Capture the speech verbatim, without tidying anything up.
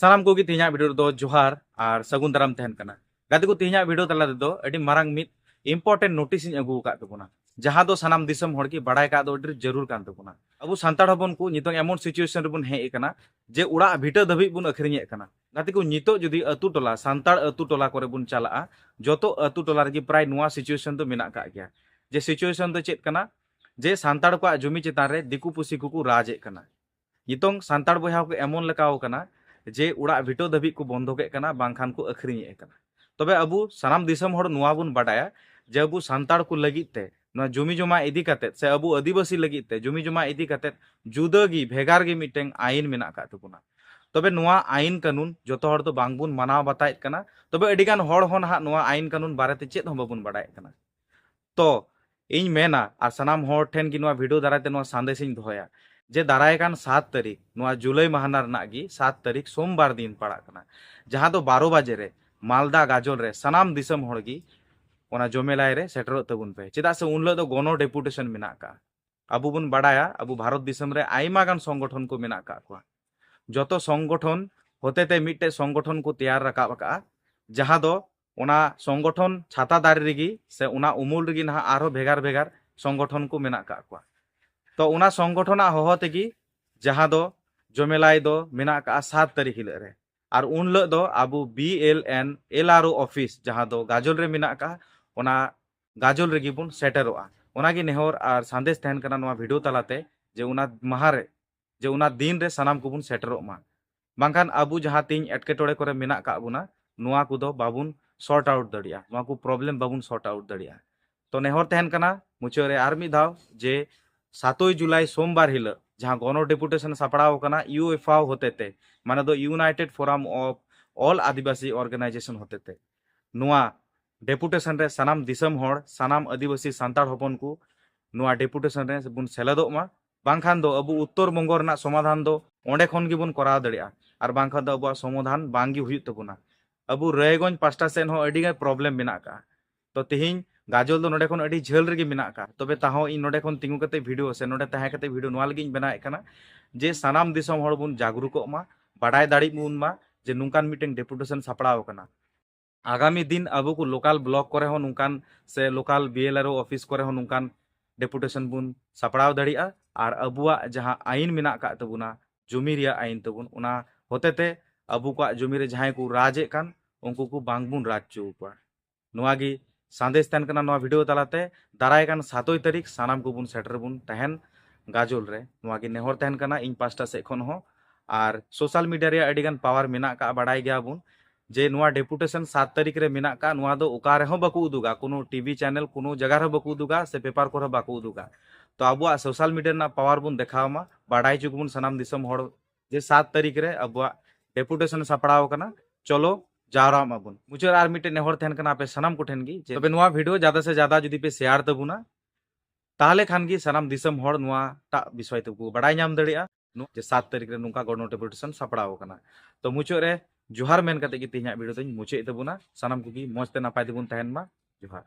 ᱥᱟᱱᱟᱢ ᱠᱚᱜᱮ ᱛᱮᱦᱮᱧᱟᱜ ᱵᱷᱤᱰᱤᱭᱳ ᱨᱮᱫᱚ ᱡᱚᱦᱟᱨ ᱟᱨ ᱥᱟᱹᱜᱩᱱ ᱫᱟᱨᱟᱢ ᱛᱟᱦᱮᱱ ᱠᱟᱱᱟ᱾ ᱜᱟᱛᱮ ᱠᱚ, ᱛᱮᱦᱮᱧᱟᱜ ᱵᱷᱤᱰᱤᱭᱳ ᱛᱟᱞᱟ ᱨᱮᱫᱚ ᱟᱹᱰᱤ ᱢᱟᱨᱟᱝ ᱢᱤᱫ ᱤᱢᱯᱚᱨᱴᱮᱱᱴ ᱱᱳᱴᱤᱥ ᱤᱧ ᱟᱹᱜᱩ ᱟᱠᱟᱫ ᱛᱟᱵᱚᱱᱟ, ᱡᱟᱦᱟᱸ ᱫᱚ ᱥᱟᱱᱟᱢ ᱫᱤᱥᱚᱢ ᱦᱚᱲ ᱜᱮ ᱵᱟᱲᱟᱭ ᱠᱟᱜ ᱫᱚ ᱟᱹᱰᱤ ᱡᱟᱹᱨᱩᱲ ᱠᱟᱱ ᱛᱟᱵᱚᱱᱟ᱾ ᱟᱵᱚ ᱥᱟᱱᱛᱟᱲ ᱦᱚᱯᱚᱱ ᱠᱚ ᱱᱤᱛᱚᱝ ᱮᱢᱚᱱ ᱥᱤᱪᱩᱭᱮᱥᱚᱱ ᱨᱮᱵᱚᱱ ᱦᱮᱡ ᱟᱠᱟᱱᱟ ᱡᱮ ᱚᱲᱟᱜ ᱵᱷᱤᱴᱟᱹ ᱫᱷᱟᱹᱵᱤᱡ ᱵᱚᱱ ᱟᱹᱠᱷᱨᱤᱧᱮᱫ ᱠᱟᱱᱟ᱾ ᱜᱟᱛᱮ ᱠᱚ, ᱱᱤᱛᱚᱜ ᱡᱩᱫᱤ ᱟᱹᱛᱩ ᱴᱚᱞᱟ, ᱥᱟᱱᱛᱟᱲ ᱟᱹᱛᱩ ᱴᱚᱞᱟ ᱠᱚᱨᱮ ᱵᱚᱱ ᱪᱟᱞᱟᱜᱼᱟ, ᱡᱚᱛᱚ ᱟᱹᱛᱩ ᱴᱚᱞᱟ ᱨᱮᱜᱮ ᱯᱨᱟᱭ ᱱᱚᱣᱟ ᱥᱤᱪᱩᱭᱮᱥᱚᱱ ᱫᱚ ᱢᱮᱱᱟᱜ ᱟᱠᱟᱫ ᱜᱮᱭᱟ᱾ ᱡᱮ ᱥᱤᱪᱩᱭᱮᱥᱚᱱ ᱫᱚ ᱪᱮᱫ ᱠᱟᱱᱟ? ᱡᱮ ᱥᱟᱱᱛᱟᱲ ᱠᱚᱣᱟᱜ ᱡᱩᱢᱤ ᱪᱮᱛᱟᱱ ᱨᱮ ᱫᱤᱠᱩ ᱯᱩᱥᱤ ᱠᱚᱠᱚ ᱨᱟᱡᱽ ᱮᱫ ᱠᱟᱱᱟ᱾ ᱱᱤᱛᱚᱝ ᱥᱟᱱᱛᱟᱲ ᱵᱚᱭᱦᱟ ᱠᱚ ᱮᱢᱚᱱ ᱞᱮᱠᱟᱣ ᱠᱟᱱᱟ ᱡᱮ ᱚᱲᱟᱜ ᱵᱷᱤᱴᱟᱹ ᱫᱷᱟᱹᱵᱤᱡ ᱠᱚ ᱵᱚᱱᱫᱷᱚᱠ ᱮᱫ ᱠᱟᱱᱟ, ᱵᱟᱝᱠᱷᱟᱱ ᱠᱚ ᱟᱹᱠᱷᱨᱤᱧᱮᱫ ᱠᱟᱱᱟ᱾ ᱛᱚᱵᱮ ᱟᱵᱚ ᱥᱟᱱᱟᱢ ᱫᱤᱥᱚᱢ ᱦᱚᱲ ᱱᱚᱣᱟ ᱵᱚᱱ ᱵᱟᱰᱟᱭᱟ ᱡᱮ ᱟᱵᱚ ᱥᱟᱱᱛᱟᱲ ᱠᱚ ᱞᱟᱹᱜᱤᱫ ᱛᱮ ᱱᱚᱣᱟ ᱡᱩᱢᱤ ᱡᱚᱢᱟ ᱤᱫᱤ ᱠᱟᱛᱮᱫ ᱥᱮ ᱟᱵᱚ ᱟᱹᱫᱤᱵᱟᱹᱥᱤ ᱞᱟᱹᱜᱤᱫ ᱛᱮ ᱡᱩᱢᱤ ᱡᱚᱢᱟ ᱤᱫᱤ ᱠᱟᱛᱮᱫ ᱡᱩᱫᱟᱹ ᱜᱮ, ᱵᱷᱮᱜᱟᱨ ᱜᱮ ᱢᱤᱫᱴᱮᱱ ᱟᱭᱤᱱ ᱢᱮᱱᱟᱜ ᱟᱠᱟᱫ ᱛᱟᱵᱚᱱᱟ᱾ ᱛᱚᱵᱮ ᱱᱚᱣᱟ ᱟᱭᱤᱱ ᱠᱟᱹᱱᱩᱱ ᱡᱚᱛᱚ ᱦᱚᱲ ᱫᱚ ᱵᱟᱝᱵᱚᱱ ᱢᱟᱱᱟᱣ ᱵᱟᱛᱟᱣᱮᱫ ᱠᱟᱱᱟ᱾ ᱛᱚᱵᱮ ᱟᱹᱰᱤᱜᱟᱱ ᱦᱚᱲ ᱦᱚᱸ ᱱᱟᱦᱟᱜ ᱱᱚᱣᱟ ᱟᱭᱤᱱ ᱠᱟᱹᱱᱩᱱ ᱵᱟᱨᱮᱛᱮ ᱪᱮᱫ ᱦᱚᱸ ᱵᱟᱵᱚᱱ ᱵᱟᱰᱟᱭᱮᱫ ᱠᱟᱱᱟ᱾ ᱛᱚ ᱤᱧ ᱢᱮᱱᱟ ᱟᱨ ᱥᱟᱱᱟᱢ ᱦᱚᱲ ᱴᱷᱮᱱ ᱜᱮ ᱱᱚᱣᱟ ᱵᱷᱤᱰᱤᱭᱳ ᱫᱟᱨᱟᱭ ᱛᱮ ᱱᱚᱣᱟ ᱥᱟᱸᱫᱮᱥ ᱤᱧ ᱫᱚᱦᱚᱭᱟ ᱡᱮ ᱫᱟᱨᱟᱭ ᱠᱟᱱ ᱥᱟᱛ ᱛᱟᱹᱨᱤᱠᱷ, ᱱᱚᱣᱟ ᱡᱩᱞᱟᱭ ᱢᱟᱦᱱᱟ ᱨᱮᱱᱟᱜ ᱜᱮ ᱥᱟᱛ ᱛᱟᱹᱨᱤᱠᱷ ᱥᱳᱢᱵᱟᱨ ᱫᱤᱱ ᱯᱟᱲᱟᱜ ᱠᱟᱱᱟ, ᱡᱟᱦᱟᱸ ᱫᱚ ᱵᱟᱨᱚ ᱵᱟᱡᱮ ᱨᱮ ᱢᱟᱞᱫᱟ ᱜᱟᱡᱚᱞ ᱨᱮ ᱥᱟᱱᱟᱢ ᱫᱤᱥᱚᱢ ᱦᱚᱲ ᱜᱮ ᱚᱱᱟ ᱡᱚᱢᱮᱞᱟᱭ ᱨᱮ ᱥᱮᱴᱮᱨᱚᱜ ᱛᱟᱵᱚᱱ ᱯᱮ, ᱪᱮᱫᱟᱜ ᱥᱮ ᱩᱱ ᱦᱤᱞᱳᱜ ᱫᱚ ᱜᱚᱱᱚ ᱰᱮᱯᱩᱴᱮᱥᱚᱱ ᱢᱮᱱᱟᱜ ᱟᱠᱟᱫᱼᱟ᱾ ᱟᱵᱚ ᱵᱚᱱ ᱵᱟᱰᱟᱭᱟ, ᱟᱵᱚ ᱵᱷᱟᱨᱚᱛ ᱫᱤᱥᱚᱢ ᱨᱮ ᱟᱭᱢᱟ ᱜᱟᱱ ᱥᱚᱝᱜᱚᱴᱷᱚᱱ ᱠᱚ ᱢᱮᱱᱟᱜ ᱟᱠᱟᱫ ᱠᱚᱣᱟ᱾ ᱡᱚᱛᱚ ᱥᱚᱝᱜᱚᱴᱷᱚᱱ ᱦᱚᱛᱮᱛᱮ ᱢᱤᱫᱴᱮᱡ ᱥᱚᱝᱜᱚᱴᱷᱚᱱ ᱠᱚ ᱛᱮᱭᱟᱨ ᱨᱟᱠᱟᱵ ᱟᱠᱟᱫᱼᱟ, ᱡᱟᱦᱟᱸ ᱫᱚ ᱚᱱᱟ ᱥᱚᱝᱜᱚᱴᱷᱚᱱ ᱪᱷᱟᱛᱟ ᱫᱟᱨᱮ ᱨᱮᱜᱮ ᱥᱮ ᱚᱱᱟ ᱩᱢᱩᱞ ᱨᱮᱜᱮ ᱱᱟᱦᱟᱜ ᱟᱨᱦᱚᱸ ᱵᱷᱮᱜᱟᱨ ᱵᱷᱮᱜᱟᱨ ᱥᱚᱝᱜᱚᱴᱷᱚᱱ ᱠᱚ ᱢᱮᱱᱟᱜ ᱟᱠᱟᱫ ᱠᱚᱣᱟ᱾ ᱛᱚ ᱚᱱᱟ ᱥᱚᱝᱜᱚᱴᱷᱚᱱᱟᱜ ᱦᱚᱦᱚ ᱛᱮᱜᱮ ᱡᱟᱦᱟᱸ ᱫᱚ ᱡᱚᱢᱮᱞᱟᱭ ᱫᱚ ᱢᱮᱱᱟᱜ ᱟᱠᱟᱫᱼᱟ ᱥᱟᱛ ᱛᱟᱹᱨᱤᱠᱷ ᱦᱤᱞᱳᱜ ᱨᱮ᱾ ᱟᱨ ᱩᱱ ᱦᱤᱞᱳᱜ ᱫᱚ ᱟᱵᱚ ᱵᱤ ᱮᱞ ᱮᱱ ᱮᱞ ᱟᱨ ᱳ ᱚᱯᱷᱤᱥ ᱡᱟᱦᱟᱸ ᱫᱚ ᱜᱟᱡᱚᱞ ᱨᱮ ᱢᱮᱱᱟᱜ ᱟᱠᱟᱫᱼᱟ, ᱚᱱᱟ ᱜᱟᱡᱚᱞ ᱨᱮᱜᱮ ᱵᱚᱱ ᱥᱮᱴᱮᱨᱚᱜᱼᱟ᱾ ᱚᱱᱟᱜᱮ ᱱᱮᱦᱚᱨ ᱟᱨ ᱥᱟᱸᱫᱮᱥ ᱛᱟᱦᱮᱱ ᱠᱟᱱᱟ ᱱᱚᱣᱟ ᱵᱷᱤᱰᱤᱭᱳ ᱛᱟᱞᱟᱛᱮ, ᱡᱮ ᱚᱱᱟ ᱢᱟᱦᱟ ᱨᱮ, ᱡᱮ ᱚᱱᱟ ᱫᱤᱱ ᱨᱮ ᱥᱟᱱᱟᱢ ᱠᱚᱵᱚᱱ ᱥᱮᱴᱮᱨᱚᱜ ᱢᱟ᱾ ᱵᱟᱝᱠᱷᱟᱱ ᱟᱵᱚ ᱡᱟᱦᱟᱸ ᱛᱤᱧ ᱮᱴᱠᱮᱴᱚᱬᱮ ᱠᱚᱨᱮ ᱢᱮᱱᱟᱜ ᱟᱠᱟᱫ ᱵᱚᱱᱟ, ᱱᱚᱣᱟ ᱠᱚᱫᱚ ᱵᱟᱵᱚᱱ ᱥᱚᱨᱴ ᱟᱣᱩᱴ ᱫᱟᱲᱮᱭᱟᱜᱼᱟ, ᱱᱚᱣᱟ ᱠᱚ ᱯᱨᱚᱵᱞᱮᱢ ᱵᱟᱵᱚᱱ ᱥᱚᱨᱴ ᱟᱣᱩᱴ ᱫᱟᱲᱮᱭᱟᱜᱼᱟ᱾ ᱛᱚ ᱱᱮᱦᱚᱨ ᱛᱟᱦᱮᱱ ᱠᱟᱱᱟ ᱢᱩᱪᱟᱹᱫ ᱨᱮ ᱟᱨ ᱢᱤᱫ ᱫᱷᱟᱣ ᱡᱮ ᱥᱟᱛᱳᱭ ᱡᱩᱞᱟᱭ ᱥᱳᱢᱵᱟᱨ ᱦᱤᱞᱳᱜ ᱡᱟᱦᱟᱸ ᱜᱚᱱᱚ ᱰᱮᱯᱩᱴᱮᱥᱚᱱ ᱥᱟᱯᱲᱟᱣ ᱟᱠᱟᱱᱟ ᱤᱭᱩ ᱮᱯᱷ ᱳ ᱦᱚᱛᱮᱛᱮ, ᱢᱟᱱᱮ ᱫᱚ United Forum of All Adivasi Organization ᱦᱚᱛᱮᱛᱮ, ᱱᱚᱣᱟ ᱰᱮᱯᱩᱴᱮᱥᱚᱱ ᱨᱮ ᱥᱟᱱᱟᱢ ᱫᱤᱥᱚᱢ ᱦᱚᱲ, ᱥᱟᱱᱟᱢ ᱟᱹᱫᱤᱵᱟᱹᱥᱤ ᱥᱟᱱᱛᱟᱲ ᱦᱚᱯᱚᱱ ᱠᱚ ᱱᱚᱣᱟ ᱰᱮᱯᱩᱴᱮᱥᱚᱱ ᱨᱮ ᱵᱚᱱ ᱥᱮᱞᱮᱫᱚᱜ ᱢᱟ᱾ ᱵᱟᱝᱠᱷᱟᱱ ᱫᱚ ᱟᱵᱚ ᱩᱛᱛᱚᱨ ᱵᱚᱝᱜᱚ ᱨᱮᱱᱟᱜ ᱥᱚᱢᱟᱫᱷᱟᱱ ᱫᱚ ᱚᱸᱰᱮ ᱠᱷᱚᱱ ᱜᱮᱵᱚᱱ ᱠᱚᱨᱟᱣ ᱫᱟᱲᱮᱭᱟᱜᱼᱟ, ᱟᱨ ᱵᱟᱝᱠᱷᱟᱱ ᱫᱚ ᱟᱵᱚᱣᱟᱜ ᱥᱚᱢᱟᱫᱷᱟᱱ ᱵᱟᱝ ᱜᱮ ᱦᱩᱭᱩᱜ ᱛᱟᱵᱚᱱᱟ᱾ ᱟᱵᱚ ᱨᱟᱭᱜᱚᱸᱡᱽ ᱯᱟᱥᱴᱟ ᱥᱮᱫ ᱦᱚᱸ ᱟᱹᱰᱤ ᱜᱟᱱ ᱯᱨᱚᱵᱞᱮᱢ ᱢᱮᱱᱟᱜ ᱟᱠᱟᱫᱼᱟ᱾ ᱛᱚ ᱛᱮᱦᱮᱧ ᱜᱟᱡᱚᱞ ᱫᱚ ᱱᱚᱰᱮ ᱠᱷᱚᱱ ᱟᱹᱰᱤ ᱡᱷᱟᱹᱞ ᱨᱮᱜᱮ ᱢᱮᱱᱟᱜ ᱟᱠᱟᱫᱼᱟ, ᱛᱚᱵᱮ ᱛᱟᱦᱚᱸ ᱤᱧ ᱱᱚᱰᱮ ᱠᱷᱚᱱ ᱛᱤᱸᱜᱩ ᱠᱟᱛᱮ ᱵᱷᱤᱰᱤᱭᱳ ᱥᱮ ᱱᱚᱰᱮ ᱛᱟᱦᱮᱸ ᱠᱟᱛᱮ ᱵᱷᱤᱰᱤᱭᱳ ᱱᱚᱣᱟ ᱞᱟᱹᱜᱤᱫ ᱤᱧ ᱵᱮᱱᱟᱣᱮᱫ ᱠᱟᱱᱟ ᱡᱮ ᱥᱟᱱᱟᱢ ᱫᱤᱥᱚᱢ ᱦᱚᱲ ᱵᱚᱱ ᱡᱟᱜᱽᱨᱩᱠᱚᱜ ᱢᱟ, ᱵᱟᱰᱟᱭ ᱫᱟᱲᱮᱭᱟᱜ ᱵᱚᱱ ᱢᱟ ᱡᱮ ᱱᱚᱝᱠᱟᱱ ᱢᱤᱫᱴᱮᱱ ᱰᱮᱯᱩᱴᱮᱥᱚᱱ ᱥᱟᱯᱲᱟᱣ ᱟᱠᱟᱱᱟ᱾ ᱟᱜᱟᱢᱤ ᱫᱤᱱ ᱟᱵᱚ ᱠᱚ ᱞᱳᱠᱟᱞ ᱵᱞᱚᱠ ᱠᱚᱨᱮ ᱦᱚᱸ ᱱᱚᱝᱠᱟᱱ, ᱥᱮ ᱞᱳᱠᱟᱞ ᱵᱤ ᱮᱞ ᱟᱨ ᱳ ᱚᱯᱷᱤᱥ ᱠᱚᱨᱮ ᱦᱚᱸ ᱱᱚᱝᱠᱟᱱ ᱰᱮᱯᱩᱴᱮᱥᱚᱱ ᱵᱚᱱ ᱥᱟᱯᱲᱟᱣ ᱫᱟᱲᱮᱭᱟᱜᱼᱟ᱾ ᱟᱨ ᱟᱵᱚᱣᱟᱜ ᱡᱟᱦᱟᱸ ᱟᱭᱤᱱ ᱢᱮᱱᱟᱜ ᱟᱠᱟᱫ ᱛᱟᱵᱚᱱᱟ, ᱡᱚᱢᱤ ᱨᱮᱭᱟᱜ ᱟᱭᱤᱱ ᱛᱟᱵᱚᱱ, ᱚᱱᱟ ᱦᱚᱛᱮᱛᱮ ᱟᱵᱚ ᱠᱚᱣᱟᱜ ᱡᱚᱢᱤ ᱨᱮ ᱡᱟᱦᱟᱸᱭ ᱠᱚ ᱨᱟᱡᱽ ᱮᱫ ᱠᱟᱱ, ᱩᱱᱠᱩ ᱠᱚ ᱵᱟᱝ ᱵᱚᱱ ᱨᱟᱡᱽ ᱦᱚᱪᱚ ᱟᱠᱚᱣᱟ᱾ ᱱᱚᱣᱟ ᱜᱮ ᱥᱟᱸᱫᱮᱥ ᱛᱟᱦᱮᱱ ᱠᱟᱱᱟ ᱱᱚᱣᱟ ᱵᱷᱤᱰᱤᱭᱳ ᱛᱟᱞᱟᱛᱮ᱾ ᱫᱟᱨᱟᱭ ᱠᱟᱱ ᱥᱟᱛᱳᱭ ᱛᱟᱹᱨᱤᱠᱷ ᱥᱟᱱᱟᱢ ᱠᱚᱵᱚᱱ ᱥᱮᱴᱮᱨ ᱵᱚᱱ ᱛᱟᱦᱮᱱ ᱜᱟᱡᱚᱞ ᱨᱮ᱾ ᱱᱚᱣᱟ ᱜᱮ ᱱᱮᱦᱚᱨ ᱛᱟᱦᱮᱱ ᱠᱟᱱᱟ ᱤᱧ ᱯᱟᱥᱴᱟ ᱥᱮᱫ ᱠᱷᱚᱱ ᱦᱚᱸ᱾ ᱟᱨ ᱥᱳᱥᱟᱞ ᱢᱤᱰᱤᱭᱟ ᱨᱮᱭᱟᱜ ᱟᱹᱰᱤ ᱜᱟᱱ ᱯᱟᱣᱟᱨ ᱢᱮᱱᱟᱜ ᱟᱠᱟᱫ, ᱵᱟᱰᱟᱭ ᱜᱮᱭᱟ ᱵᱚᱱ ᱡᱮ ᱱᱚᱣᱟ ᱰᱮᱯᱩᱴᱮᱥᱚᱱ ᱥᱟᱛ ᱛᱟᱹᱨᱤᱠᱷ ᱨᱮ ᱢᱮᱱᱟᱜ ᱟᱠᱟᱫ, ᱱᱚᱣᱟ ᱫᱚ ᱚᱠᱟ ᱨᱮᱦᱚᱸ ᱵᱟᱠᱚ ᱩᱫᱩᱜᱟ, ᱠᱳᱱᱳ ᱴᱤᱵᱷᱤ ᱪᱮᱱᱮᱞ, ᱠᱳᱱᱳ ᱡᱟᱭᱜᱟ ᱨᱮᱦᱚᱸ ᱵᱟᱠᱚ ᱩᱫᱩᱜᱟ, ᱥᱮ ᱯᱮᱯᱟᱨ ᱠᱚᱨᱮ ᱵᱟᱠᱚ ᱩᱫᱩᱜᱟ᱾ ᱛᱚ ᱟᱵᱚᱣᱟᱜ ᱥᱳᱥᱟᱞ ᱢᱤᱰᱤᱭᱟ ᱨᱮᱱᱟᱜ ᱯᱟᱣᱟᱨ ᱵᱚᱱ ᱫᱮᱠᱷᱟᱣ ᱢᱟ, ᱵᱟᱰᱟᱭ ᱦᱚᱪᱚ ᱠᱚᱵᱚᱱ ᱥᱟᱱᱟᱢ ᱫᱤᱥᱚᱢ ᱦᱚᱲ ᱡᱮ ᱥᱟᱛ ᱛᱟᱹᱨᱤᱠᱷ ᱨᱮ ᱟᱵᱚᱣᱟᱜ ᱰᱮᱯᱩᱴᱮᱥᱚᱱ ᱥᱟᱯᱲᱟᱣ ᱟᱠᱟᱱᱟ, ᱪᱚᱞᱚ ᱡᱟᱣᱨᱟᱜ ᱢᱟᱵᱚᱱ᱾ ᱢᱩᱪᱟᱹᱫ ᱨᱮ ᱟᱨ ᱢᱤᱫᱴᱮᱱ ᱱᱮᱦᱚᱨ ᱛᱟᱦᱮᱱ ᱠᱟᱱᱟ ᱟᱯᱮ ᱥᱟᱱᱟᱢ ᱠᱚᱴᱷᱮᱱ ᱜᱮ, ᱡᱮ ᱛᱚᱵᱮ ᱱᱚᱣᱟ ᱵᱷᱤᱰᱤᱭᱳ ᱡᱟᱫᱟ ᱥᱮ ᱡᱟᱫᱟ ᱡᱩᱫᱤ ᱯᱮ ᱥᱮᱭᱟᱨ ᱛᱟᱵᱚᱱᱟ, ᱛᱟᱦᱚᱞᱮ ᱠᱷᱟᱱ ᱜᱮ ᱥᱟᱱᱟᱢ ᱫᱤᱥᱚᱢ ᱦᱚᱲ ᱱᱚᱣᱟᱴᱟᱜ ᱵᱤᱥᱚᱭ ᱛᱮᱠᱚ ᱵᱟᱰᱟᱭ ᱧᱟᱢ ᱫᱟᱲᱮᱭᱟᱜᱼᱟ, ᱱᱚ-, ᱡᱮ ᱥᱟᱛ ᱛᱟᱹᱨᱤᱠᱷ ᱨᱮ ᱱᱚᱝᱠᱟ ᱜᱚᱱᱚ ᱰᱮᱯᱩᱴᱮᱥᱚᱱ ᱥᱟᱯᱲᱟᱣ ᱟᱠᱟᱱᱟ᱾ ᱛᱚ ᱢᱩᱪᱟᱹᱫ ᱨᱮ ᱡᱚᱦᱟᱨ ᱢᱮᱱ ᱠᱟᱛᱮ ᱜᱮ ᱛᱮᱦᱮᱧᱟᱜ ᱵᱷᱤᱰᱤᱭᱳ ᱫᱚᱧ ᱢᱩᱪᱟᱹᱫ ᱛᱟᱵᱚᱱᱟ᱾ ᱥᱟᱱᱟᱢ ᱠᱚᱜᱮ ᱢᱚᱸᱡᱽ ᱛᱮ ᱱᱟᱯᱟᱭ ᱛᱮᱵᱚᱱ ᱛᱟᱦᱮᱱ ᱢᱟ᱾ ᱡᱚᱦᱟᱨ᱾